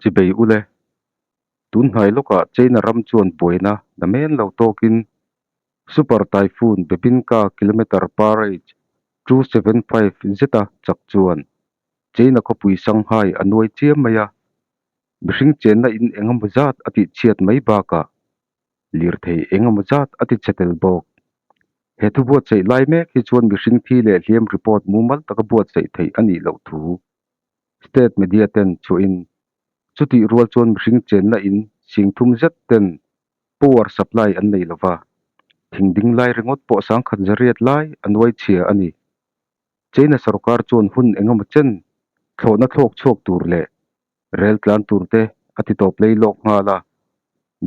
Chibei ule, tun hnai lawkah China ram chuan buaina namen lo tawkin Super Typhoon Bebinka kilometer per h 275 zeta chak chuan China khawpui Shanghai a nuai chiam mai a, mihring chenna in engemaw zat a tihchhiat mai bakah lirthei engemaw zat a tichhe tel bawk. He thu buatsaih lai mek hi chuan mihring thi leh hliam report mumal taka buatsaih theih a nih loh thu State media ten chhuahin chutih rual chuan mihring chenna in sing thum zet ten power supply an nei lova, thing ding lai ringawt pawh sangkhat zariat lai a nuai chhia a ni. China sorkar chuan hun engemaw chen thlawhna thlawk chhuak tur leh rel tlan tur te a ti tawp lei lawk nghal a,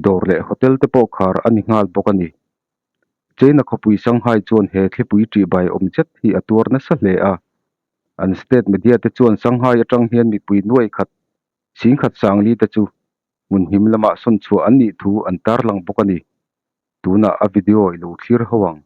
dawr leh hotel te pawh khar a ni nghal bawk a ni. China khawpui Shanghai chuan he thlipui ṭihbai awm zet hi a tuar nasa hle a, an state media te chuan Shanghai atang hian mipui nuai khat singkhat sangli te chu hmun him lamah sawn chhuah an nih thu an tarlang bawk a ni. Tunah a video i lo thlir ho ang.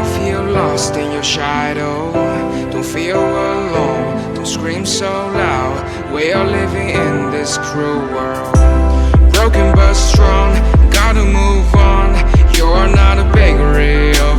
you feel lost in your shadow, don't feel alone, don't scream so loud. We are living in this cruel world. Broken but strong, gotta move on. You're not a bakery.